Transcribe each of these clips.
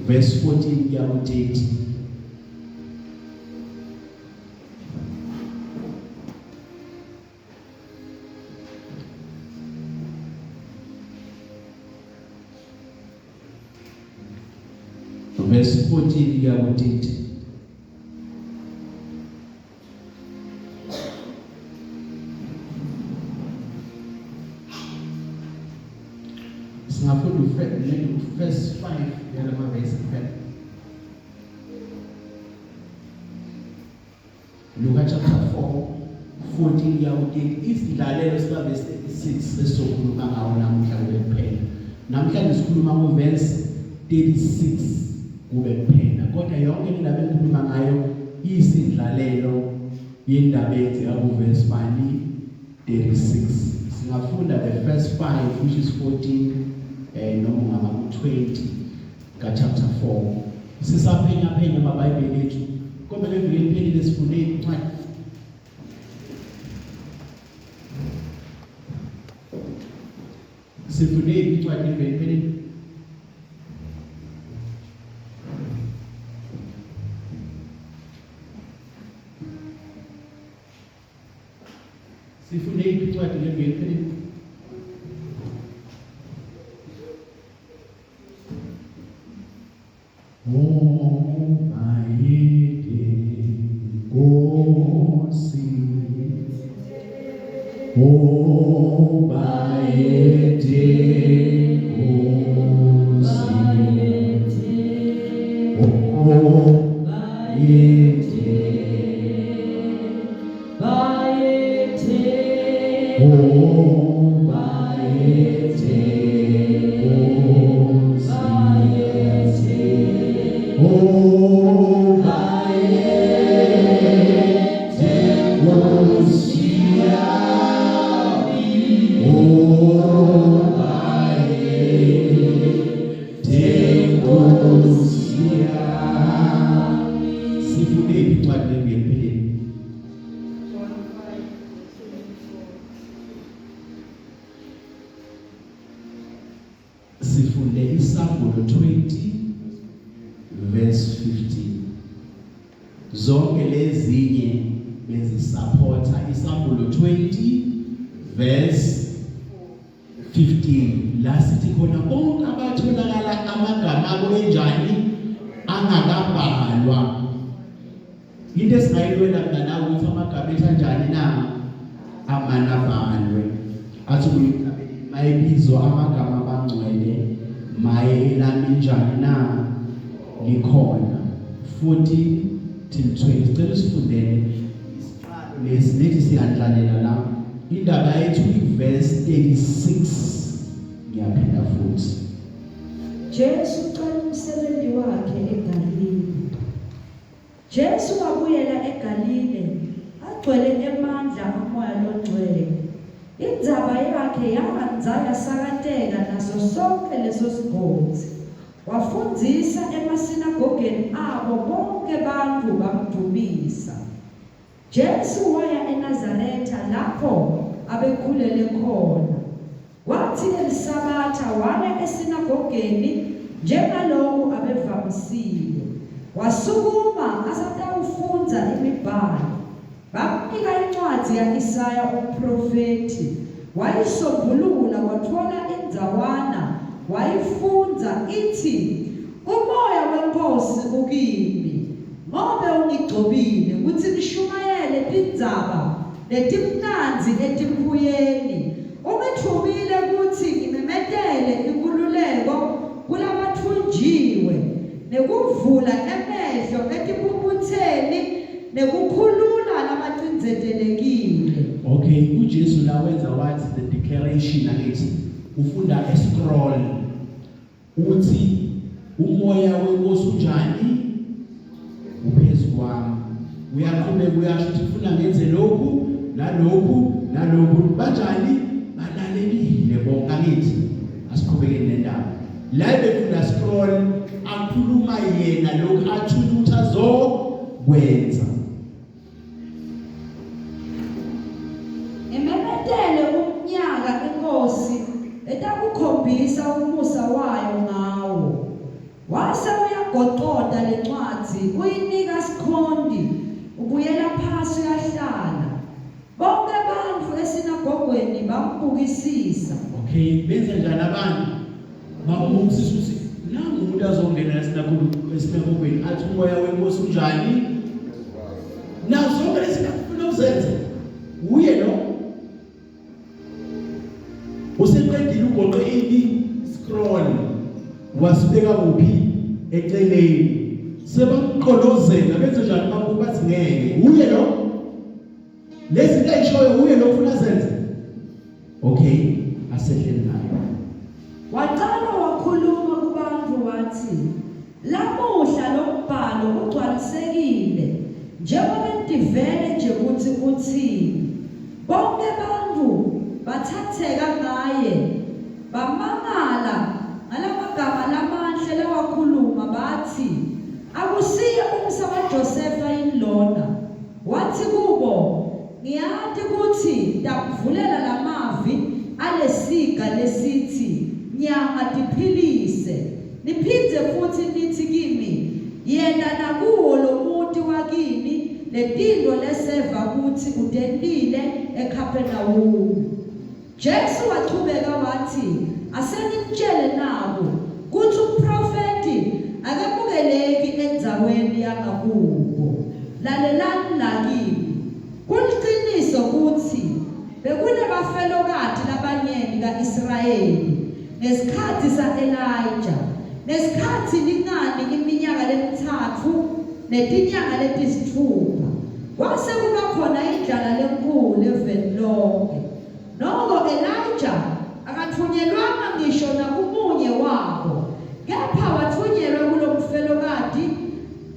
Verse 14 kuya ku-30. Verse 14 kuya ku-30. Singafunda verse 5 yalama verse kuphela. Luka chapter 4 14 kuya ku-30. Isindlalelo sika verse 36 esizokhuluma ngawo namuhla kube kuphela. Namhlanje sikhuluma ngo verse 36 kube kuphela. Kodwa yonke le ndaba engikhuluma ngayo isindlalelo yendaba eyenzeka ku verse bani 36. Singafunda the first 5 which is 14 noma ungaba ku-20 ka chapter 4. Sisaphenya phenya amaBhayibheli ethu. Komele iviki eliphelile sifunde incwadi Sifunde incwadi iviki eliphelile. Sifunde incwadi ngeviki eliphelile. Oh, bayede Nkosi. Oh, bayede Nkosi. Oh, bayede. Bayethe. Oh, bayethe Nkosi. Bayethe. Oh, bayethe Nkosi yami. Oh, bayethe Nkosi yami. Sifunde incwadi lengempeleni. John 5, verse 24. Sifunde isambulo 20 verse 15. Zonke lezinye bezisupporta isambulo 20 verse 15 la sithi khona bonke abatholakala amagama abo enjani angakabhalwa. Into esingayilwela mina nawe ukuthi amagama ethu anjani na amane abhalwe. Athi mayebizwa amagama abangcwele maye elami njani na likhona. 14 till 20. Sicela usifundele isiqalo lesi nethi siyandlalela la. Indaba yethu iverse 36. Ngiyaphinda futhi. Jesu uqala umsebenzi wakhe eGalile. Jesu wabuyela eGalile agcwele emandla aMoya loNgcwele. Indzaba yakhe yandza yasakateka naso sonke leso sigodzi. Wafundzisa emasinagogeni abo bonke bantfu bamdvumisa. Jesu waya eNazaretha lapho abekhulele khona. Kwathi ngeliSabatha waya esinagogeni njengaloku abevamisile. Wasukuma asatawufundza imibhalo. Bamnika incwadzi ya-Isaya umprofethi. Wayisombulula watfola indzawana wayifundza itsi, Umoya weNkhosi ukimi, ngobe ungigcobile kutsi ngishumayele tindzaba letimnandzi etimphuyeni. Ungitfumile kutsi ngimemetele inkhululeko kulabatfunjiwe, nekuvula emehlo etiphuphutseni, nekukhulula labacindzetelekile. Okay, uJesu la wenza wathi the declaration angithi ufunda a scroll uthi umoya wenkosi unjani uphezu kwami. Uyaqhubeka uyasho ukuthi ufuna ngenze lokhu nalokhu nalokhu. Banjani? Balalelile bonke angithi. Asiqhubekeni nendaba. La befunda scroll akhuluma yena lokhu athula ukuthi azokwenza. Ngimemetele umnyaka iNkhosi etakukhombisa umusa wayo ngawo. Wase uya uyagocota lencwadi uyinika sikhonti ubuyela phasi uyahlala. Bonke abantu esinagogweni bambukisisa. Okay, benza njani abantu? Bambukisisa ukuthi nangu umuntu azongena esinagogweni athi umoya wenkosi unjani? Nazo zonke lezi zinto ufuna uzenze. Uye lo. Useqedile ugoqe ini scroll wasibeka kuphi eceleni. Sebamqolozela benze njani babuka bathi ngeke. Uye lo. Lezi zinto ayishoyo uye lo ufuna zenze. Okay, asehleli nayo. Waqala wakhuluma kubantu wathi, Lamuhla lo mbhalo ugcwalisekile njengoba ntivele nje kutsi utsini. Bonke bantfu batsatseka ngaye bamangala ngalamagama lamahle lawakhuluma batsi, Akusiye umsa waJosefa yini lona? Watsi kubo, Ngiyati kutsi ngitamvulela lamavi alesiga lesitsi, Nyanga tiphilise. Niphindze futsi nitsi kimi, Yenta nakuwo lomuti wakini letintfo leseva kutsi utentile eKhaphenawume. Jesu wachubeka watsi, Ase nginitjele naku, kutsi umphrofethi akemukeleki endzaweni yangakubo. Lalelani la kimi. Kuliciniso kutsi bekunebafelokati labanyenti ka-Israyeli ngesikhatsi sa-Elija, ngesikhatsi lingani iminyaka lemitsatfu netinyanga letisitfupha, kwase kuba khona indlala lenkhulu eveni lonkhe. Noko Elija akatfunyelwanga ngisho nakumunye wabo, kepha watfunyelwa kulomfelokati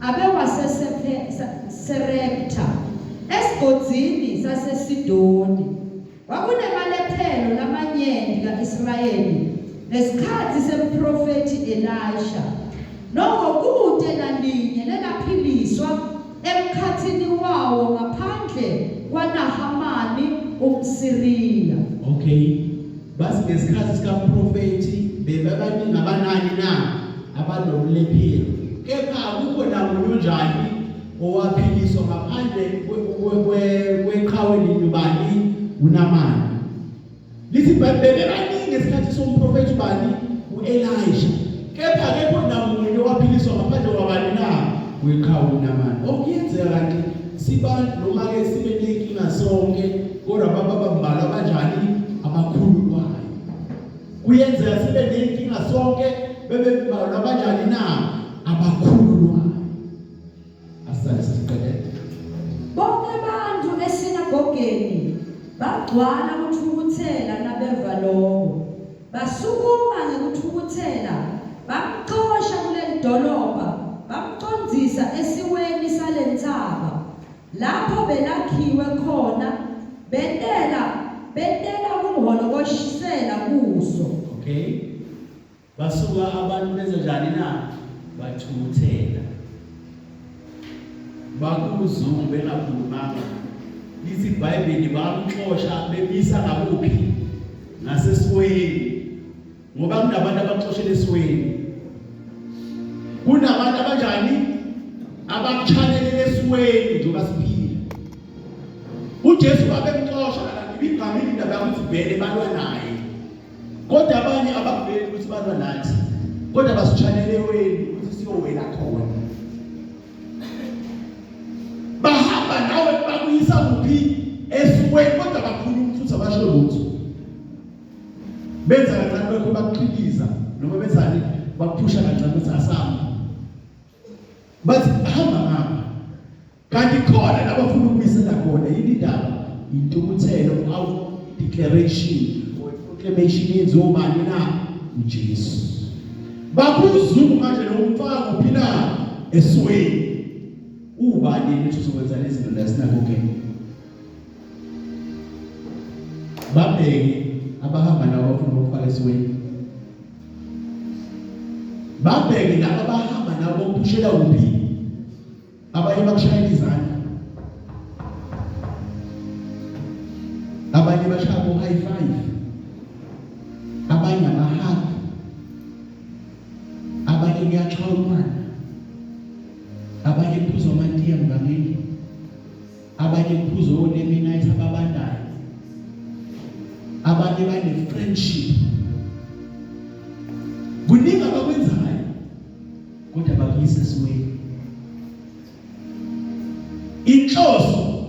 abewaseSerepta, esigodzini saseSidoni. Kwakunemalephelo lamanyenti ka-Israyeli ngesikhatsi semphrofethi Elisha, noko kute nalinye lelaphiliswa emkhatsini wawo ngaphandle kwaNahamani umSiriya. Okay. Bathi ngesikhathi sikamprofethi bebabaningi abanani na abanomlephelo, kepha akukho namunye onjani owaphiliswa ngaphandle kweqhawe linye ubani uNamani. Lithi iBhayibheli bebaningi ngesikhathi somprofethi ubani uElisha, kepha akekho namunye owaphiliswa ngaphandle kwabani na weqhawe uNamani. Okuyenzeka kanti sibantu noma ke sibe nenkinga sonke kodwa baba bambalwa abanjani abakhululwayo. Kuyenzeka sibe nenkinga sonke bebe mbalwa abanjani na abakhululwayo. Asale sesiqedele. Bonke abantu esinagogeni bagcwala kuthukuthela nabeva lokho. Basukuma ngekuthukuthela bamxosha kuleli dolobha bamcondzisa esiweni salentsaba lapho belakhiwe khona bentela bentela kumholokoshisela kuso. Okay. Basuka abantu benza njani na? Bathukuthela. Bakuzungu bengakhulumanga. Lithi iBhayibheli bamxosha bebisa ngakuphi? Ngasesiweni. Ngoba kunabantu abaxoshela esiweni. Kunabantu abanjani? Abakutshalelele esiweni njengoba siphila. UJesu babemxosha kanti ibigqamile indaba yokuthi vele balwa naye. Kodwa abanye abakuveli ukuthi balwa nathi. Kodwa basitshanele eweni ukuthi siyowela khona. Bahamba nawe bakuyisa kuphi esiweni kodwa bakhuluma futhi abasho lutho. Benza kancane lokho bakuqhiliza noma benzani bakuphusha kancane ukuthi asambe. Bathi hamba ngapha. Kanti khona labafuna ukubuyisela khona yini indaba? Intukuthelo out declaration or proclamation yenziwa ubani na? UJesu. Bakuzungu manje lo mfaka kuphi na? Esweni. Ubani yena uthi uzokwenza lezi zinto la esinagogeni? Babheke abahamba nabo bafuna ukufaka esweni. Babheke laba abahamba nabo bophushela kuphi? Abanye bakushayela izandla. Abanye bashaya bo high five. Abanye ama hug. Abanye kuyaxhawulwana. itiya mvangeli, abanye kuphuzo oneminite ababandayo, abanye bane friendship. Kuningi abakwenzayo kodwa bakuyise esiweni. Inhloso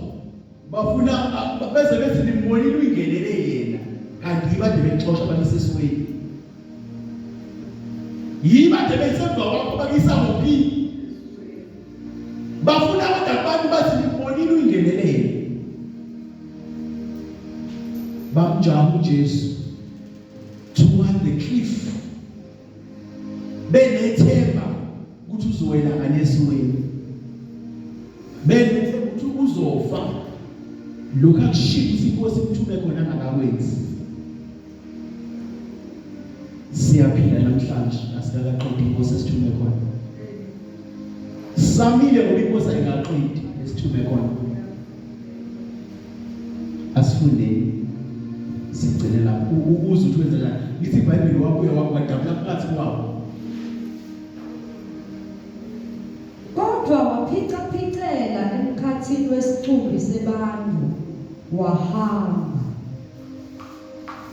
bafuna beze bethi nimbonile uyingenele yena, kanti ibade bexosha bakuyise esiweni. Yibade besemva kwakho bakuyisa kuphi? Bafuna kodwa abantu bathi nimbonile uyingenele yena. Bamjaha uJesu toward the cliff benethemba ukuthi uzowela ngalesiweni, benethemba ukuthi uzofa lokhu akushiya ukuthi inkosi imthume khona angakakwenzi. Siyaphila namhlanje, asikakaqedi inkosi esithume khona. Samile ngoba inkosi ayikaqedi esithume khona. Asifundeni sigcine lapho uze uthi wenza njani. Lithi iBhayibheli wabuya wadabula phakathi kwawo. Kodwa waphicaphicela emkhathini wesixuku sebantu wahamba.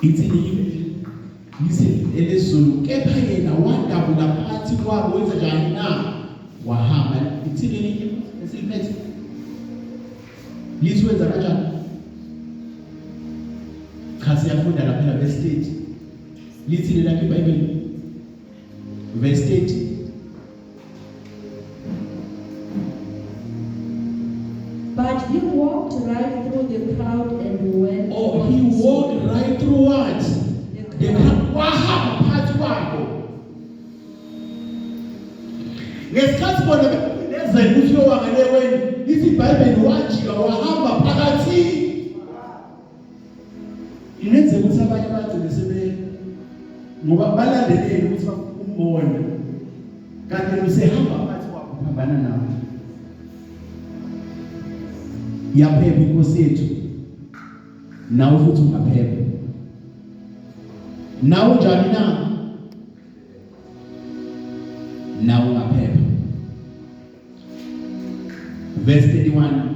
Ithi lithi elesiZulu, kepha yena wadabula phakathi kwabo wenza njani na? Wahamba. Ithini elinye esiliphethe? Lithi wenza kanjani? Cha, siyafunda lapha verse 30. Lithi lelakho iBhayibheli verse 30. But he walked right through the crowd and went. Oh, he walked right through what? The The crowd. crowd. Wahamba phakathi kwabo. Ngesikhathi bona bengezela ukuthi uyowa ngale weni, lithi iBhayibheli wajika wahamba phakathi. Ingenzeka ukuthi abanye bagcine sebe ngoba balandelele ukuthi umbone, kanti yena usehamba phakathi kwabo uphambana nabo. Iyaphepha inkosi yethu, nawe futhi ungaphepha. Nawe unjani na? Nawe ungaphepha. Verse 31.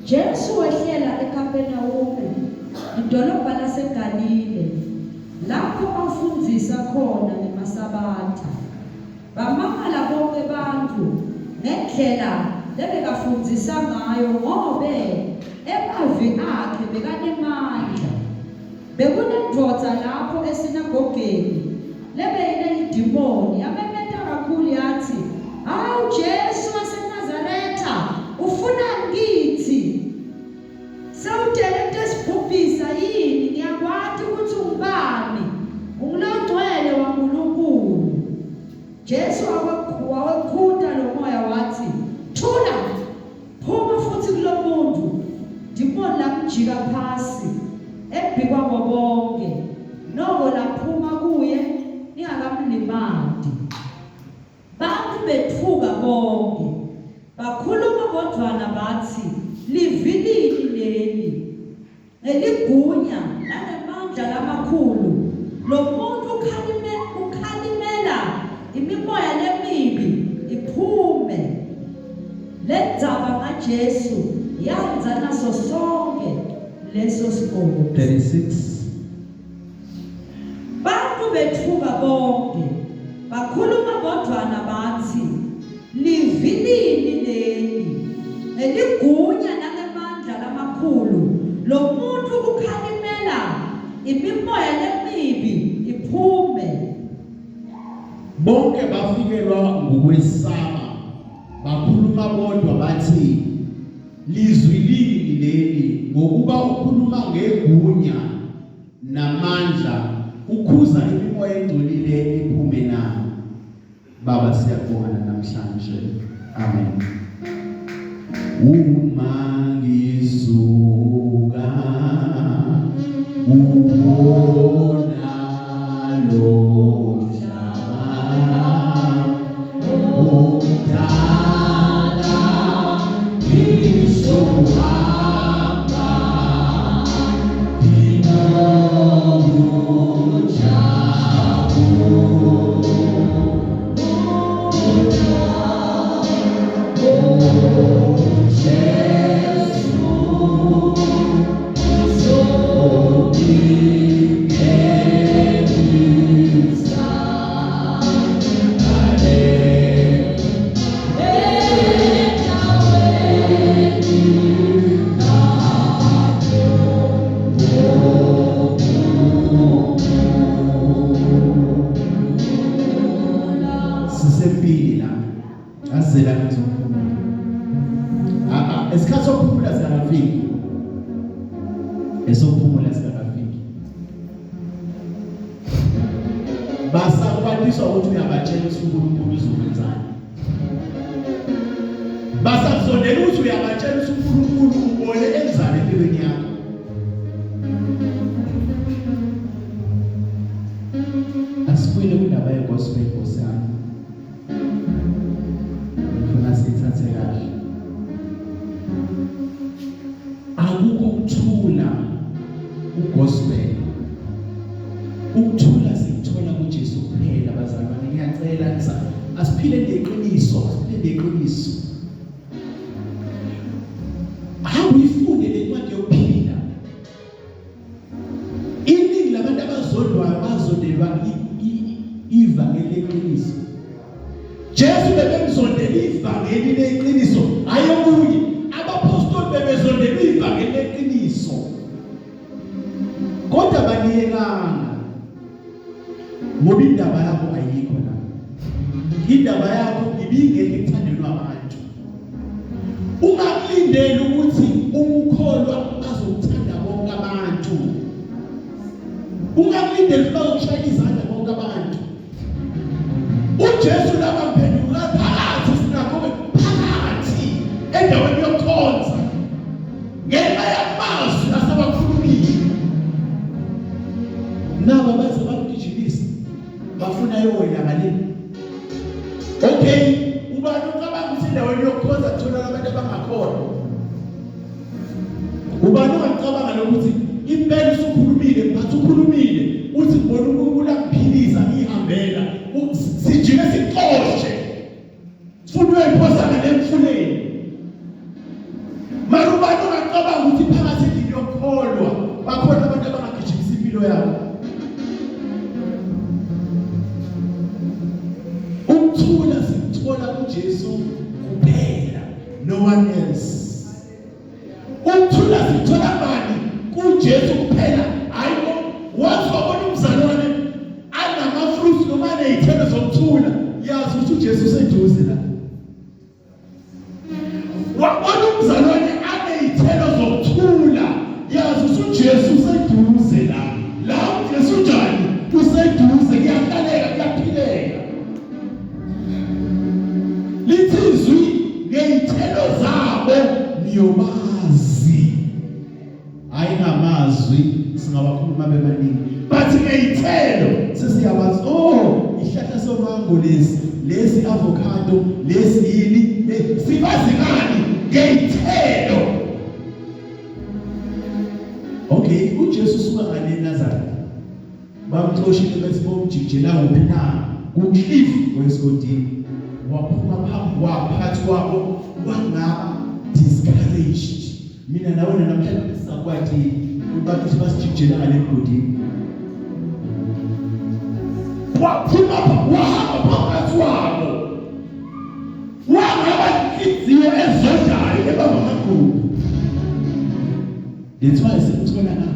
Jesu wehlela eKapernaum, idolobha laseGalile, lapho afundzisa khona ngemaSabatha. Bamangala bonke bantu ngendlela lebekafundzisa ngayo, ngobe emavi akhe bekanemandla. Bekunendvodza lapho esinagogeni lebeyinelidimoni, yamemeta kakhulu yathi, "Hawu Jesu waseNazaretha, ufunani kithi? Sewutele kutesibhubhisa yini? Ngiyakwati ukuthi ungubani, ungulongcwele waNkulunkulu." Jesu wawekhuta lo moya wathi, "Thula, phuma futhi kulo muntu." Dimoni lamjika phasi embikwabo bonke, noko laphuma kuye lingakamlimati. Bantu bethuka bonke, bakhuluma bodvwana bathi, "Livilini leli ngeligunya nangemandla lamakhulu, lo muntu ukhalimela imimoya lemibi iphume." Lendzaba ngaJesu yandza naso sonke leso sigodi. 36. Bantu bethuka bonke, bakhuluma bodvwana bathi, "Livilini leli ngeligunya nangemandla lamakhulu, lo muntu ukhalimela imimoya lemibi iphume." Bonke bafikelwa ngukwesaba, bakhuluma bodwa bathi, "Lizwi lini leli, ngokuba ukhuluma ngegunya namandla, ukhuza imimoya engcolile iphume na?" Baba, siyabonga namhlanje. Amen. Uma ngisuka kuwona lo mhlaba omdala, ngizohamba nginokujabu. Sisempini la, asizela kuzophumula. A isikhathi sokuphumula singakafiki, esokuphumula singakafiki. Basakwatiswa ukuthi uyabatshela ukuthi uNkulunkulu uzokwenzani. Basakuzondela ukuthi uyabatshela ukuthi uNkulunkulu ubone enzani empilweni yakho. Asibuyele kwindaba yegospel, Nkosi yami. Ngifuna siyithathe kahle. Akukho ukuthula kugospel. Ukuthula sikuthola kuJesu kuphela, bazalwane. Ngiyacela, asiphile ngeqiniso, asiphile ngeqiniso. Hamba uyifunde le ncwadi yokuphila. Iningi labantu abazondwayo bazondelwa ivangeli leqiniso. Jesu bebemzondela ivangeli leqiniso, hayi okunye. Abapostoli bebezondela ivangeli leqiniso, kodwa baliyekanga ngoba indaba yakho ayikho la. Indaba yakho ibingeke ithandelwe abantu. Ungakulindeli ukuthi umkholwa bazokuthanda bonke abantu. Ungakulindeli ukuthi bazokushayela izandla bonke abantu. UJesu labamphendula phakathi sinagoge, phakathi endaweni yokukhonza, ngenxa yamazwi asewakhulumile. Nabo baze bamgijimisa, bafuna yowela ngale. Okay, ubani ucabanga ukuthi endaweni yokukhonza kutholakala abantu abangakholwa? Ubani ongacabanga lokuthi impela usukhulumile, mphathi ukhulumile, uthi ngibona uNkulunkulu akuphilisa ngihambela, sijike sixoshe, sifuna uyayiphosa ngale emfuleni. Mara ubani ongacabanga ukuthi phakathi endlini yokukholwa bakhona abantu abangagijimisa impilo yabo? Ukuthula sikuthola kuJesu kuphela, no one else. Ukuthula sikuthola bani? KuJesu kuphela. Hayi, once wabona umzalwane anama-fruits noma aney'thelo zokuthula, yazi ukuthi uJesu useduze la. Wabona umzalwane aney'thelo zokuthula, yazi ukuthi uJesu useduze la. La uJesu njani? Useduze, kuyahlaleka, kuyaphileka. Lithi izwi, ngey'thelo zabo niyobazi. Hayi ngamazwi, singawakhuluma bemaningi, but ngey'thelo sesiyabazi. Oh, isihlahla somango lesi, lesi avocado lesi, yini, sibazi ngani? Ngey'thelo. Okay, uJesu usuka ngale eNazaretha, bamxoshile bethi bomjijela kuphi na? Kucliff wesigodini. Waphuma phambi kwabo, phakathi kwabo, wangaba discouraged. Mina nawe namhlanje sisakwati ukuthi basijijela ngale mgodini. Waphuma, wahamba phakathi kwabo, wangaba inhliziyo ezondayo ebamba amagugu. That's why simthola ngapha.